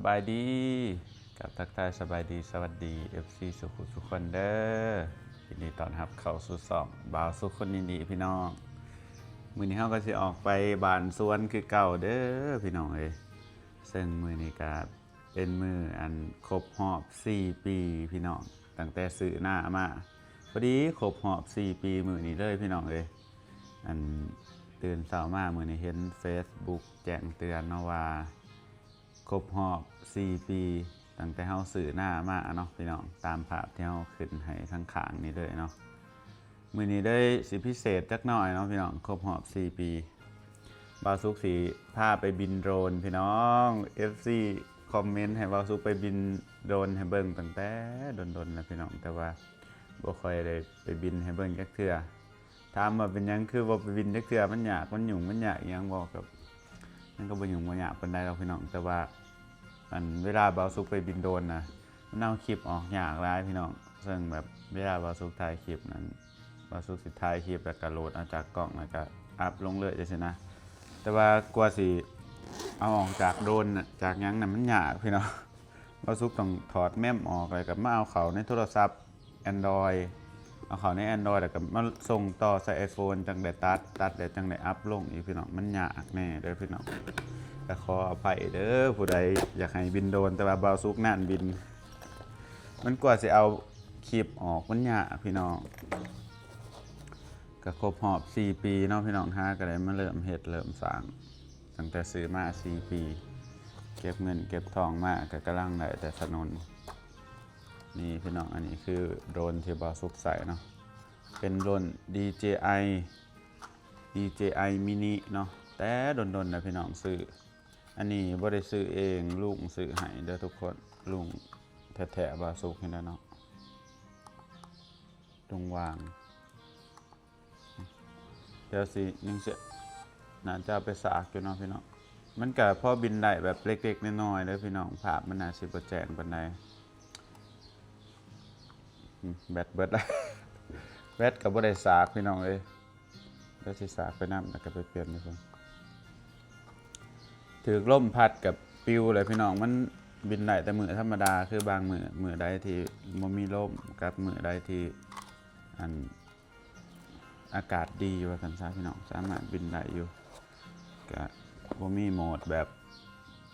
ບາຍດີ ກັບທັກທາຍສະບາຍດີ ສະຫວັດດີ ເອັຟຊີ ສູ່ຜູ້ສູ່ຄົນເດີ້. ຍິນດີຕ້ອນຮັບເຂົ້າສູ່ຊ່ອງບ່າວສຸກຄົນຍິນດີພີ່ນ້ອງ. ມື້ນີ້ເຮົາກໍຊິອອກໄປບ້ານສວນຄືເກົ່າເດີ້ພີ່ນ້ອງເອີຍ. ເຊິ່ງມື້ນີ້ກໍເປັນມື້ອັນຄົບຮອບສີ່ປີພີ່ນ້ອງ, ຕັ້ງແຕ່ຊື້ນາມາ ພໍດີຄົບຮອບສີ່ປີມື້ນີ້ເລີຍພີ່ນ້ອງເອີຍ. ອັນຕື່ນເຊົ້າມາມື້ນີ້ເຫັນເຟສບຸກແຈ້ງເຕືອນເນາະວ່າ ຄົບຮອບສີ່ປີ ຕັ້ງແຕ່ເຮົາຊື້ນາມາເນາະພີ່ນ້ອງ, ຕາມພາບທີ່ເຮົາຂຶ້ນໃຫ້ທາງຂ້າງນີ້ເລີຍເນາະ. ມື້ນີ້ເລີຍຊິພິເສດຈັກໜ້ອຍເນາະພີ່ນ້ອງ, ຄົບຮອບສີ່ປີ ບ່າວສຸກຊິພາໄປບິນໂດຣນພີ່ນ້ອງ. ເອັຟຊີຄອມເມັນໃຫ້ບ່າວສຸກໄປບິນໂດຣນໃຫ້ເບິ່ງຕັ້ງແຕ່ດົນໆແລ້ວພີ່ນ້ອງ, ແຕ່ວ່າບໍ່ຄ່ອຍໄດ້ໄປບິນໃຫ້ເບິ່ງຈັກເທື່ອ. ຖາມວ່າເປັນຫຍັງຄືບໍ່ໄປບິນຈັກເທື່ອ? ມັນຍາກ ມັນຫຍຸ້ງ ມັນຍາກອີ່ຫຍັງບໍ່? ກໍມັນກໍບໍ່ຫຍຸ້ງບໍ່ຍາກປານໃດດອກພີ່ນ້ອງ, ແຕ່ວ່າອັນເວລາບ່າວສຸກໄປບິນໂດຣນນະ ມັນເອົາຄລິບອອກຍາກຫຼາຍພີ່ນ້ອງ. ເຊິ່ງແບບເວລາບ່າວສຸກຖ່າຍຄລິບນັ້ນ ບ່າວສຸກຊິຖ່າຍຄລິບ ແລ້ວກໍໂຫຼດເອົາຈາກກ້ອງ ແລ້ວກໍອັບລົງເລີຍຈັ່ງຊີ້ນະ. ແຕ່ວ່າກວ່າຊິເອົາອອກຈາກໂດຣນນະ ຈາກຫຍັງນະ ມັນຍາກພີ່ນ້ອງ. ບ່າວສຸກຕ້ອງຖອດແມມອອກ ແລ້ວກໍມາເອົາເຂົ້າໃນໂທລະສັບແອນດຣອຍ ເອົາເຂົ້າໃນແອນດຣອຍ ແລ້ວກໍມາສົ່ງຕໍ່ໃສ່ໄອໂຟນ ຈັ່ງໄດ້ຕັດ ຕັດແລ້ວຈັ່ງໄດ້ອັບລົງອີກພີ່ນ້ອງ. ມັນຍາກແດ່ເດີ້ພີ່ນ້ອງ, ກໍຂໍອະໄພເດີ້. ຜູ້ໃດຢາກໃຫ້ບິນໂດຣນ ແຕ່ວ່າບ່າວສຸກນານບິນ ມັນກວ່າຊິເອົາຄລິບອອກ ມັນຍາກພີ່ນ້ອງ. ກໍຄົບຮອບສີ່ປີເນາະພີ່ນ້ອງ, ຫາກໍໄດ້ມາເລີ່ມເຮັດເລີ່ມສ້າງ ຕັ້ງແຕ່ຊື້ມາສີ່ປີ ເກັບເງິນເກັບທອງມາ ກໍກຳລັງໄດ້ແຕ່ຖະໜົນ. ນີ້ພີ່ນ້ອງ, ອັນນີ້ຄືໂດຣນທີ່ບ່າວສຸກໃຊ້ເນາະ, ເປັນໂດຣນ ດີເຈໄອ ດີເຈໄອມິນິເນາະ, ແຕ່ດົນໆແລ້ວພີ່ນ້ອງຊື້. ອັນນີ້ບໍ່ໄດ້ຊື້ເອງ, ລຸງຊື້ໃຫ້ເດີ້ທຸກຄົນ, ລຸງແທ້ໆບ່າວສຸກນີ້ແຫຼະເນາະ, ລຸງຫວ່າງ. ດຽວຊິ ຍັງຊິ ໜ້າຈະເອົາໄປສາກຢູ່ເນາະພີ່ນ້ອງ. ມັນກະພໍບິນໄດ້ແບບເລັກໆນ້ອຍໆເດີ້ພີ່ນ້ອງ, ພາບມັນໜ້າຊິບໍ່ແຈ້ງປານໃດ. ອືມ ແບັດເບິດລະ ແບັດກໍບໍ່ໄດ້ສາກພີ່ນ້ອງເອີຍ. ດຽວຊິສາກໄປນຳ ແລ້ວກໍໄປປ່ຽນຢູ່ພຸ້ນ. ຖືກລົມພັດກັບປິວແຫຼະພີ່ນ້ອງ, ມັນບິນໄດ້ແຕ່ມື້ທຳມະດາ. ຄືບາງມື້ ມື້ໃດທີ່ບໍ່ມີລົມ ກັບມື້ໃດທີ່ ອັນ ອາກາດດີວ່າຊັ້ນຊະພີ່ນ້ອງ, ສາມາດບິນໄດ້ຢູ່. ກະບໍ່ມີໂໝດແບບ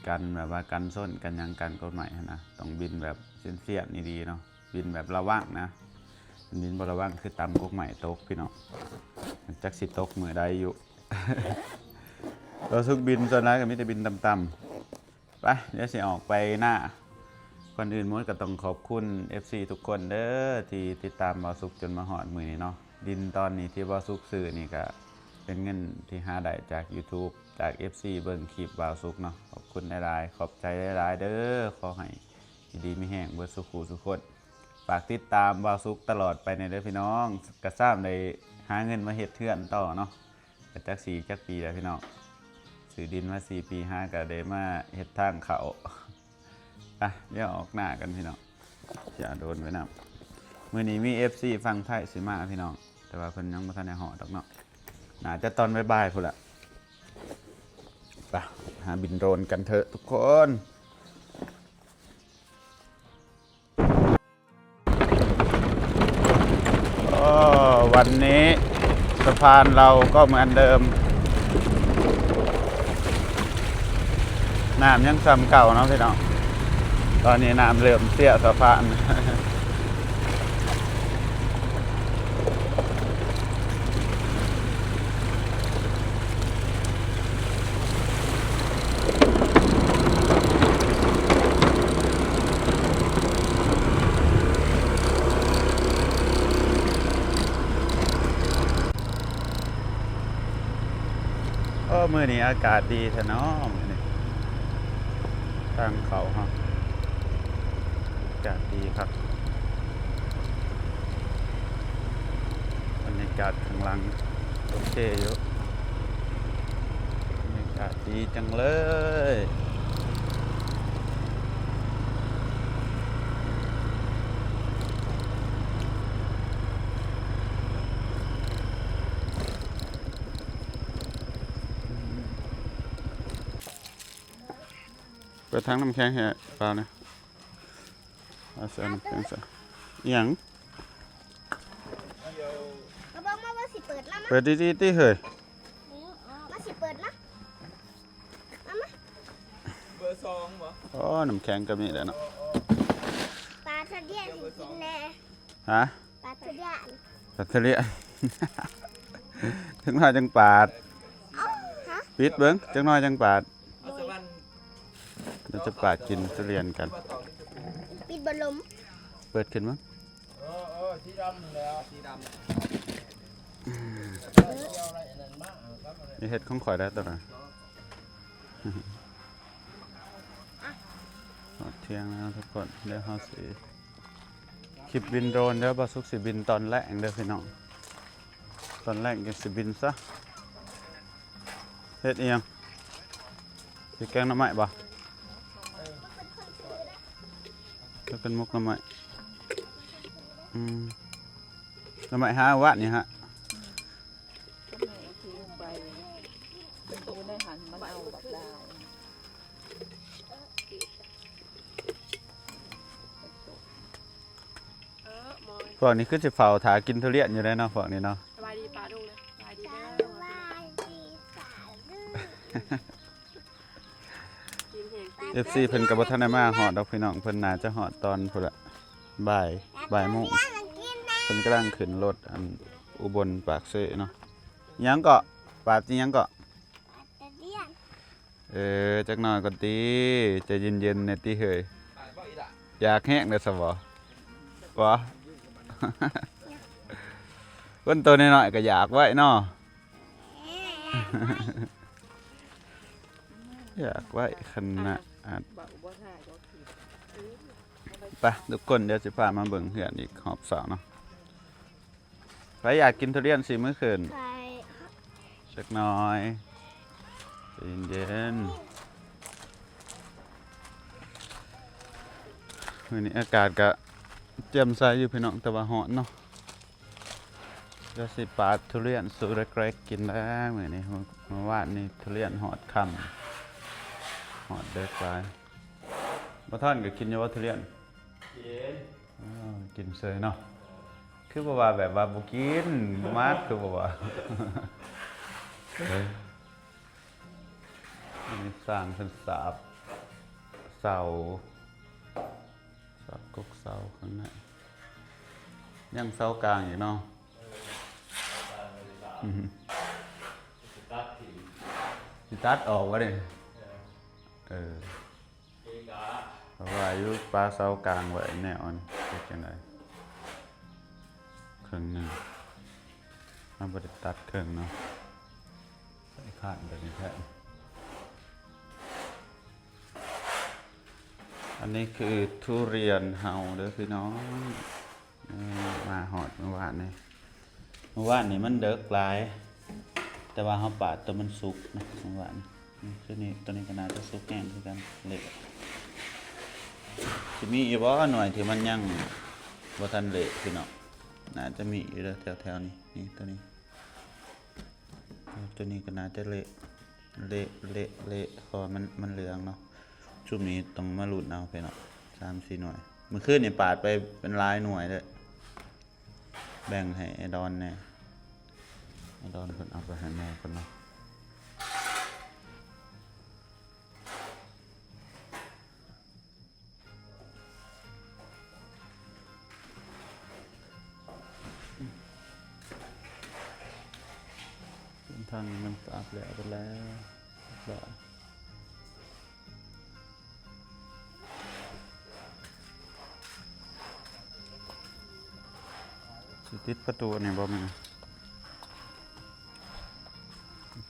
ກັນ ແບບວ່າກັນຊົນກັນຫຍັງ ກັນກົດໝາຍຫັ້ນນະ, ຕ້ອງບິນແບບຊຽນໆດີໆເນາະ, ບິນແບບລະວັງນະ. ມັນບິນບໍ່ລະວັງຄືຕ່ຳກົກໄມ້ຕົກພີ່ນ້ອງ, ຈັກຊິຕົກມື້ໃດຢູ່. ຕົວສຸກບິນສ່ວນຫຼາຍກໍມີແຕ່ບິນຕ່ຳໆ. ໄປ ດຽວຊິອອກໄປນາ. ກ່ອນອື່ນໝົດກໍຕ້ອງຂອບຄຸນເອັຟຊີທຸກຄົນເດີ້ ທີ່ຕິດຕາມບ່າວສຸກຈົນມາຮອດມື້ນີ້ເນາະ. ດິນຕອນນີ້ທີ່ບ່າວສຸກຊື້ນີ້ກໍເປັນເງິນທີ່ຫາໄດ້ຈາກ YouTube ຈາກເອັຟຊີເບິ່ງຄລິບບ່າວສຸກເນາະ. ຂອບຄຸນຫຼາຍໆ ຂອບໃຈຫຼາຍໆເດີ້. ຂໍໃຫ້ຢູ່ດີມີແຮງເບິດສູ່ຄູ່ສູ່ຄົນ. ຝາກຕິດຕາມບ່າວສຸກຕະຫຼອດໄປແດ່ເດີ້ພີ່ນ້ອງ. ກະຊ້ຳໄດ້ຫາເງິນມາເຮັດເຮືອນຕໍ່ເນາະ. ກໍຈັກຊິຈັກປີແລ້ວພີ່ນ້ອງ, ຊື້ດິນມາສີ່ປີ ຫາກໍໄດ້ມາເຮັດທາງເຂົ້າ. ໄປ ດຽວອອກໜ້າກັນພີ່ນ້ອງ, ຊິເອົາໂດຣນໄປນຳ. ມື້ນີ້ມີເອັຟຊີຝັ່ງໄທຊິມາພີ່ນ້ອງ, ແຕ່ວ່າເພິ່ນຍັງບໍ່ທັນໄດ້ຮອດດອກເນາະ, ໜ້າຈະຕອນບ່າຍໆພຸ້ນລະ. ໄປ ຫາບິນໂດຣນກັນເຖາະທຸກຄົນ. โอ้ วันนี้สะพานเราก็เหมือนเดิม น้ำยังส่ำเก่าเนาะพี่น้อง, ตอนนี้น้ำเริ่มเตี้ยสะพาน. ເອີ ມື້ນີ້ອາກາດດີແທ້ເນາະ ມື້ນີ້ ທາງເຂົ້າເຮົາ ອາກາດດີຄັກ. ບັນຍາກາດຂ້າງຫຼັງໂອເຄຢູ່, ບັນຍາກາດດີຈັງເລີຍ. ໄປ ໄປຖັງນ້ຳແຂງໃຫ້ປານະ. ເອົາໃສ່ນ້ຳແຂງໃສ່. ອີ່ຫຍັງ? ກະບອກມາວ່າຊິເປີດມາ ມາ ເປີດດີໆຕິເຮີ້ຍ. ມາຊິເປີດມາ ມາ ມາ. ເບີສອງບໍ? ອໍ ນ້ຳແຂງກະມີແລ້ວເນາະ. ປາທະລຽນໃຫ້ກິນແດ່. ຮະ? ປາດທຸລຽນ ປາດທຸລຽນ ຈັກໜ້ອຍຈັ່ງປາດ. ເອົ້າ ຮະ? ປິດເບິ່ງ ຈັກໜ້ອຍຈັ່ງປາດ. ເອົາສະຫວັນ ດຽວຈະປາດກິນທຸລຽນກັນ. ປິດບໍ່ລົມ ເປີດຂຶ້ນເບິ່ງ. ເອີ ເອີ ສີດຳແລ້ວ ສີດຳ. ນີ້ເຮັດຂອງຂ້ອຍໄດ້ຕົວນັ້ນ. ຮອດທ່ຽງແລ້ວທຸກຄົນ ດຽວເຮົາຊິ ຄລິບບິນໂດຣນເດີ ບ່າວສຸກຊິບິນຕອນແລງເດີພີ່ນ້ອງ. ຕອນແລງຈັ່ງຊິບິນຊະ. ເຮັດອີ່ຫຍັງ? ຊິແກງໜໍ່ໄມ້ບໍ? ເຮັດເປັນໝົກໜໍ່ໄມ້. ອືມ ໜໍ່ໄມ້ຫາວານນີ້ຮະ. ພວກນີ້ຄືຊິເຝົ້າຖ້າກິນທຸລຽນຢູ່ເດ້ເນາະ ພວກນີ້ເນາະ. ສະບາຍດີປ້າລຸງເດີ ສະບາຍດີເດີ. ສະບາຍດີປ້າລຸງ. ເອັຟຊີ ເພິ່ນກະບໍ່ທັນໄດ້ມາຮອດດອກພີ່ນ້ອງ ເພິ່ນໜ້າຈະຮອດຕອນພຸ້ນລະ ບ່າຍ ບ່າຍໂມງ. ເພິ່ນກຳລັງຂຶ້ນລົດ ອັນ ອຸບົນປາກເຊເນາະ. ຫຍັງເກາະ? ປາດອີ່ຫຍັງເກາະ? ເອີ ຈັກໜ້ອຍກ່ອນຕິ ໃຈເຢັນໆແດ່ຕິເຮີ້ຍ. ຢາກແຮງແລ້ວຊະບໍ? ບໍ່ ຄົນໂຕນ້ອຍໆກະຢາກໄວ້ເນາະ. ຢາກໄວ້ຂະໜາດ. ໄປທຸກຄົນ ດຽວຊິພາມາເບິ່ງເຮືອນອີກຮອບສອງເນາະ. ໃຜຢາກກິນທຸລຽນຊິມື້ຄືນ? ຈັກໜ້ອຍ ໃຈເຢັນໆ. ມື້ນີ້ອາກາດກະແຈ່ມໃສຢູ່ພີ່ນ້ອງ ແຕ່ວ່າຮ້ອນເນາະ. ດຽວຊິປາດທຸລຽນສູ່ເດັກໆກິນແລ້ວມື້ນີ້. ມື້ວານນີ້ທຸລຽນຮອດຄ່ຳ ຮອດເດິກຫຼາຍ. ບໍ່ທັນກະກິນຢູ່ບໍ່ທຸລຽນ? ກິນ. ອໍ ກິນເສີຍເນາະ. ຄືບໍ່ວ່າແບບວ່າບໍ່ກິນ ບໍ່ມັກ ຄືບໍ່ວ່າ. ອັນນີ້ຊ່າງເພິ່ນສາບເສົາ ສາບກົກເສົາຂ້າງໃນ. ຍັງເສົາກາງອີກເນາະ. ເອີ ເສົາກາງບໍ່ໄດ້ສາບ. ອື ຊິຕັດອອກບໍ່ນີ້? ເອີ ເອີ. ເພກາ ເພາະວ່າຢູ່ປາເສົາກາງໄວ້ແນວອັນ ເຮັດຈັ່ງໃດ? ເຄິ່ງໜຶ່ງ ເຮົາບໍ່ໄດ້ຕັດເຄິ່ງເນາະ. ໃສ່ຄານແບບນີ້ແທນ. ອັນນີ້ຄືທຸລຽນເຮົາເດີພີ່ນ້ອງ. ເອີ ມາຮອດມື້ວານນີ້ ມື້ວານນີ້ມັນເດິກຫຼາຍ ແຕ່ວ່າເຮົາປາດໂຕມັນສຸກເນາະ ມື້ວານນີ້. ຄືນີ້ ໂຕນີ້ກະໜ້າຈະສຸກແຮງຄືກັນ ເລະ. ຊິມີອີກບໍ່ໜ່ວຍທີ່ມັນຍັງບໍ່ທັນເລະພີ່ນ້ອງ? ໜ້າຈະມີຢູ່ເດີແຖວໆນີ້ ນີ້ ໂຕນີ້ ໂຕນີ້ກະໜ້າຈະເລະ ເລະ ເລະ ເລະ ເພາະວ່າມັນ ມັນເຫຼືອງເນາະ. ຊຸມນີ້ຕ້ອງມາລຸ້ນເອົາພີ່ນ້ອງ ສາມສີ່ໜ່ວຍ. ມື້ຄືນນີ້ປາດໄປເປັນຫຼາຍໜ່ວຍເລີຍ ແບ່ງໃຫ້ໄອ້ດອນແດ່. ໄອ້ດອນເພິ່ນເອົາໄປໃຫ້ແມ່ເພິ່ນເນາະ. ທາງນີ້ມັນສະອາດແລ້ວ ເບິດແລ້ວ ຮຽບຮ້ອຍ. ຊິຕິດປະຕູອັນນີ້ບໍ່ແມ່ນ?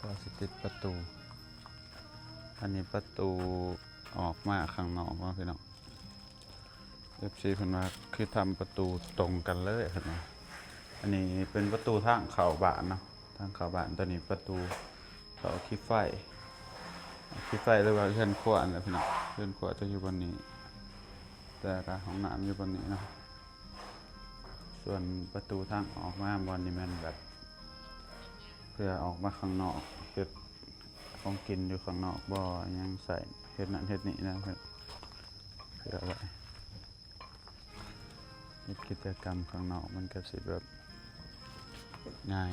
ກໍຊິຕິດປະຕູ. ອັນນີ້ປະຕູອອກມາຂ້າງນອກເນາະພີ່ນ້ອງ. ເອັຟຊີ ເພິ່ນວ່າຄືທຳປະຕູຕົງກັນເລີຍ ເພິ່ນວ່າ. ອັນນີ້ເປັນປະຕູທາງເຂົ້າບ້ານເນາະ ທາງເຂົ້າບ້ານ. ໂຕນີ້ປະຕູເຂົ້າຂີ້ໄຟ ຂີ້ໄຟ ຫຼືວ່າເຮືອນຄົວຫັ້ນແຫຼະພີ່ນ້ອງ. ເຮືອນຄົວຈະຢູ່ບ່ອນນີ້ ແຕ່ກະຫ້ອງນ້ຳຢູ່ບ່ອນນີ້ເນາະ. ສ່ວນປະຕູທາງອອກມາບ່ອນນີ້ແມ່ນແບບ ເພື່ອອອກມາຂ້າງນອກ ເຮັດ ຂອງກິນຢູ່ຂ້າງນອກບໍ່ ຫຍັງໃຊ້ເຮັດນັ້ນເຮັດນີ້ນະ ເພື່ອໄວ້ເຮັດກິດຈະກຳຂ້າງນອກ ມັນກໍຊິແບບງ່າຍ.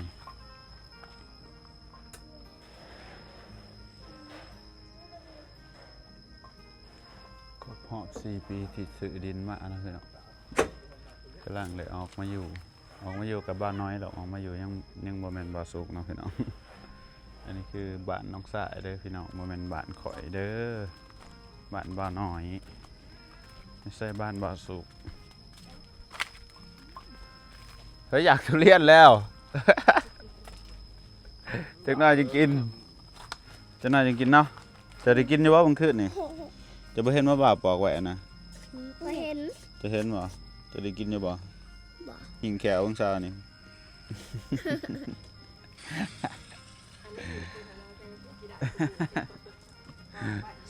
ຄົບຮອບສີ່ປີທີ່ຊື້ດິນມາເນາະ ພີ່ນ້ອງ ກຳລັງໄດ້ອອກມາຢູ່ ອອກມາຢູ່ກັບບ່າວນ້ອຍດອກ ອອກມາຢູ່ ຍັງ ຍັງບໍ່ແມ່ນບ່າວສຸກເນາະ ພີ່ນ້ອງ. ອັນນີ້ຄືບ້ານນ້ອງຊາຍເດີພີ່ນ້ອງ ບໍ່ແມ່ນບ້ານຂ້ອຍເດີ ບ້ານບ່າວນ້ອຍ ບໍ່ໃຊ່ບ້ານບ່າວສຸກ. ເຮີ້ຍ ຢາກທຸລຽນແລ້ວ ຈັກໜ້ອຍຈຶ່ງກິນ ຈັກໜ້ອຍຈຶ່ງກິນເນາະ. ເຈົ້າໄດ້ກິນຢູ່ບໍ່ມື້ຄືນນີ້? ເຈົ້າບໍ່ເຫັນວ່າບ່າວປອກໄວ້ຫັ້ນນະ? ບໍ່ເຫັນ. ເຈົ້າເຫັນບໍ່? ເຈົ້າໄດ້ກິນຢູ່ບໍ່? ບໍ່. ຫິ້ງແຂ້ວຂອງຊາວນີ້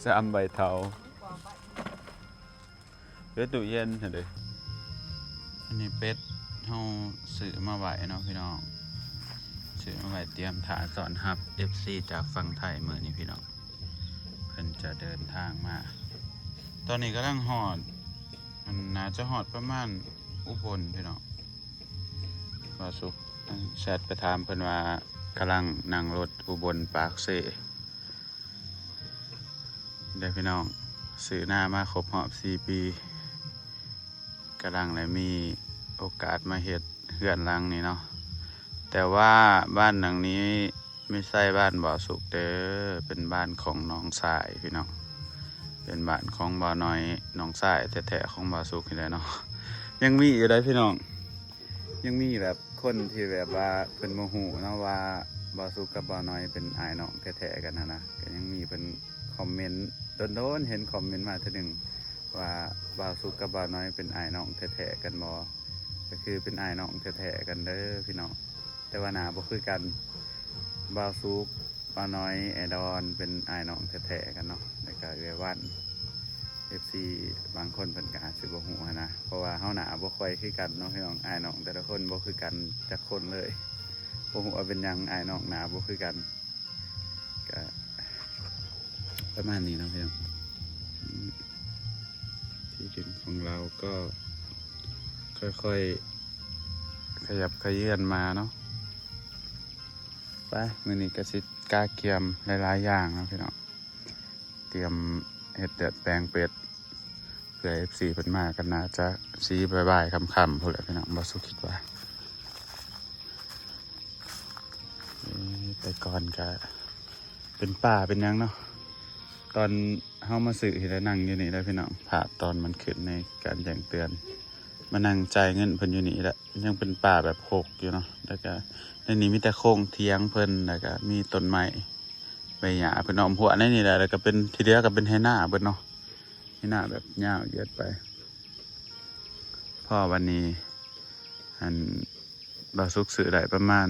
ສາມໃບເທົາ ເຮັດຕູ້ເຢັນຫັ້ນເດ້. ອັນນີ້ເປັດເຮົາຊື້ມາໄວ້ເນາະ ພີ່ນ້ອງ ຊື້ມາໄວ້ຕຽມຖ້າຕ້ອນຮັບເອັຟຊີຈາກຝັ່ງໄທມື້ນີ້ ພີ່ນ້ອງ ເພິ່ນຈະເດີນທາງມາ. ຕອນນີ້ກຳລັງຮອດ ອັນ ໜ້າຈະຮອດປະມານອຸບົນ ພີ່ນ້ອງ. ບ່າວສຸກແຊັດໄປຖາມເພິ່ນວ່າກຳລັງນັ່ງລົດອຸບົນປາກເຊ ເດີພີ່ນ້ອງ ຊື້ນາມາຄົບຮອບສີ່ປີ ກຳລັງໄດ້ມີໂອກາດມາເຮັດເຮືອນຫຼັງນີ້ເນາະ. ແຕ່ວ່າບ້ານຫຼັງນີ້ບໍ່ໃຊ່ບ້ານບ່າວສຸກເດີ ເປັນບ້ານຂອງນ້ອງຊາຍ ພີ່ນ້ອງ ເປັນບ້ານຂອງບ່າວນ້ອຍ ນ້ອງຊາຍແທ້ໆຂອງບ່າວສຸກນີ້ແຫຼະເນາະ. ຍັງມີຢູ່ເດ້ພີ່ນ້ອງ ຍັງມີແບບຄົນທີ່ແບບວ່າເພິ່ນບໍ່ຮູ້ເນາະວ່າບ່າວສຸກກັບບ່າວນ້ອຍເປັນອ້າຍນ້ອງແທ້ໆກັນຫັ້ນນະ. ກໍຍັງມີເພິ່ນຄອມເມັນ ດົນໆເຫັນຄອມເມັນມາເທື່ອໜຶ່ງວ່າບ່າວສຸກກັບບ່າວນ້ອຍເປັນອ້າຍນ້ອງແທ້ໆກັນບໍ່? ກໍຄືເປັນອ້າຍນ້ອງແທ້ໆກັນເດີພີ່ນ້ອງ ແຕ່ວ່າໜ້າບໍ່ຄືກັນ. ບ່າວສຸກ ປ້ານ້ອຍ ອ້າຍດອນ ເປັນອ້າຍນ້ອງແທ້ໆກັນເນາະ ແລ້ວກະເອື້ອຍວັນ. ເອັຟຊີບາງຄົນເພິ່ນກໍອາດຊິບໍ່ຮູ້ຫັ້ນນະ ເພາະວ່າເຮົາໜ້າບໍ່ຄ່ອຍຄືກັນເນາະພີ່ນ້ອງ ອ້າຍນ້ອງແຕ່ລະຄົນບໍ່ຄືກັນຈັກຄົນເລີຍ. ບໍ່ຮູ້ວ່າເປັນຫຍັງອ້າຍນ້ອງໜ້າບໍ່ຄືກັນ ກະປະມານນີ້ເນາະພີ່ນ້ອງ. ທີ່ດິนของเราก็ค่อยๆ ขยับเขยื้อนมาเนาะ ไป มื้อนี้ก็สิกะเกียมหลายๆ อย่างเนาะพี่น้อง เตรียมเฮ็ดเดือดแปลงเป็ด เพื่อ เอฟซี เพิ่นมาก็น่าจะสิบ่ายๆ ค่ำๆ พู้นแหละพี่น้อง บ่าวสุขคิดว่า เอ้ย แต่ก่อนก็เป็นป่าเป็นหยังเนาะ ตอนเฮามาซื้อนี่แหละ นั่งอยู่นี่แหละพี่น้อง ภาพตอนมันขึ้นในการแจ้งเตือน มานั่งจ่ายเงินเพิ่นอยู่นี่แหละ ยังเป็นป่าแบบรกอยู่เนาะ แล้วก็ในนี้มีแต่โค้งเถียงเพิ่น แล้วก็มีต้นไม้ ใบหญ้าเพิ่นอ้อมรั้วในนี่แหละ แล้วก็เป็น ที่เหลือก็เป็นไฮ่นาเบิดเนาะ ไฮ่นาแบบยาวเหยียดไป พอวันนี้ อัน บ่าวสุขซื้อได้ประมาณ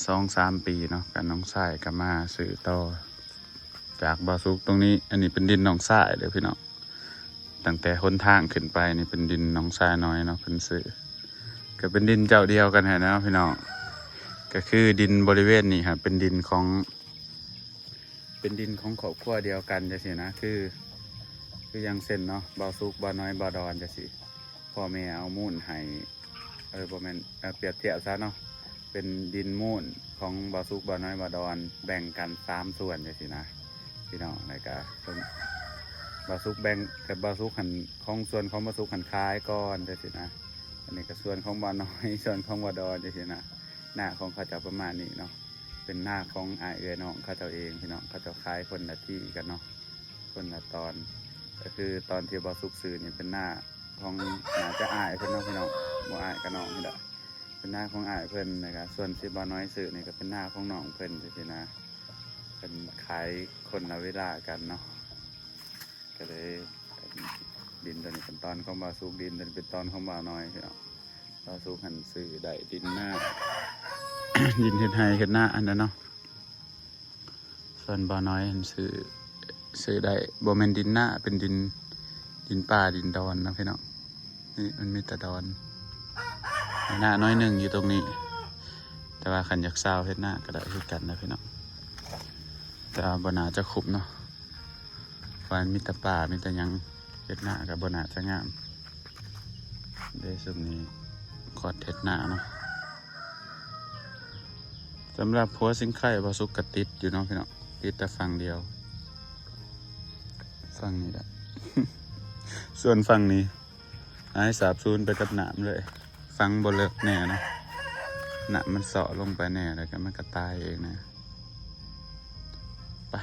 สองสามปีเนาะ กับน้องชายก็มาซื้อต่อจากบ่าวสุขตรงนี้ อันนี้เป็นดินน้องชายเด้อพี่น้อง ตั้งแต่หนทางขึ้นไปนี่เป็นดินน้องชายน้อยเนาะ เพิ่นซื้อ ก็เป็นดินเจ้าเดียวกันหั้นแหละเนาะพี่น้อง ก็คือดินบริเวณนี้ครับ เป็นดินของ เป็นดินของครอบครัวเดียวกันจั่งซี้นะ คือ คืออย่างเช่นเนาะ บ่าวสุข บ่าวน้อย บ่าวดอนจั่งซี้ พ่อแม่เอามูลให้ เออ บ่แม่น เอ่อ เปรียบเทียบซะเนาะ เป็นดินมูลของบ่าวสุข บ่าวน้อย บ่าวดอน แบ่งกันสามส่วนจั่งซี้นะ พี่น้อง แล้วก็เพิ่น บ่าวสุขแบ่ง กับบ่าวสุขหั่น ของส่วนของบ่าวสุขหั่นขายก่อนจั่งซี้นะ อันนี้ก็ส่วนของบ่าวน้อย ส่วนของบ่าวดอนจั่งซี้นะ นาของเขาเจ้าประมาณนี้เนาะ เป็นนาของอ้ายเอื้อยน้องเขาเจ้าเองพี่น้อง เขาเจ้าขายคนละที่กันเนาะ คนละตอน ก็คือตอนที่บ่าวสุขซื้อนี่เป็นนาของ น่าจะอ้ายเพิ่นเนาะพี่น้อง บ่อ้ายก็น้องนี่แหละ เป็นนาของอ้ายเพิ่น แล้วก็ส่วนที่บ่าวน้อยซื้อนี่ก็เป็นนาของน้องเพิ่นจั่งซี้นะ เพิ่นขายคนละเวลากันเนาะ ก็เลย ดินตัวนี้เป็นตอนของบ่าวสุข ดินตัวนี้เป็นตอนของบ่าวน้อยพี่น้อง บ่าวสุขหั่นซื้อได้ดินนา ดินเฮ็ดไฮ่เฮ็ดนาอันนั้นเนาะ ส่วนบ่าวน้อยหั่นซื้อ ซื้อได้ บ่แม่นดินนา เป็นดิน ดินป่าดินดอนนะพี่น้อง นี่มันมีแต่ดอน ไฮ่นาน้อยหนึ่งอยู่ตรงนี้ แต่ว่าคันอยากซาวเฮ็ดนาก็ได้คือกันนะพี่น้อง ແຕ່ວ່າບໍ່ໜ້າຈະຄຸບເນາະ ເພາະວ່າມີແຕ່ປ່າ ມີແຕ່ຫຍັງ ເຮັດນາກໍບໍ່ໜ້າຈະງາມເດ້. ຊຸມນີ້ຄອດເຮັດນາເນາະ. ສຳລັບຫົວສິງໄຄ ບ່າວສຸກກໍຕິດຢູ່ເນາະພີ່ນ້ອງ ຕິດແຕ່ຝັ່ງດຽວ ຝັ່ງນີ້ແຫຼະ ສ່ວນຝັ່ງນີ້ ຫາຍສາບສູນໄປກັບນ້ຳເລີຍ. ຝັງບໍ່ເລິກແນ່ເນາະ ນ້ຳມັນເຊາະລົງໄປແນ່ ແລ້ວກໍມັນກໍຕາຍເອງນະ. ໄປ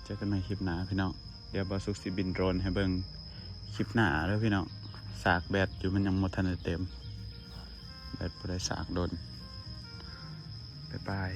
ເຈີກັນໃໝ່ຄລິບໜ້າພີ່ນ້ອງ. ດຽວບ່າວສຸກຊິບິນໂດຣນໃຫ້ເບິ່ງຄລິບໜ້າເດີພີ່ນ້ອງ. ສາກແບັດຢູ່ ມັນຍັງບໍ່ທັນໄດ້ເຕັມ ແບັດບໍ່ໄດ້ສາກດົນ. ບາຍບາຍ.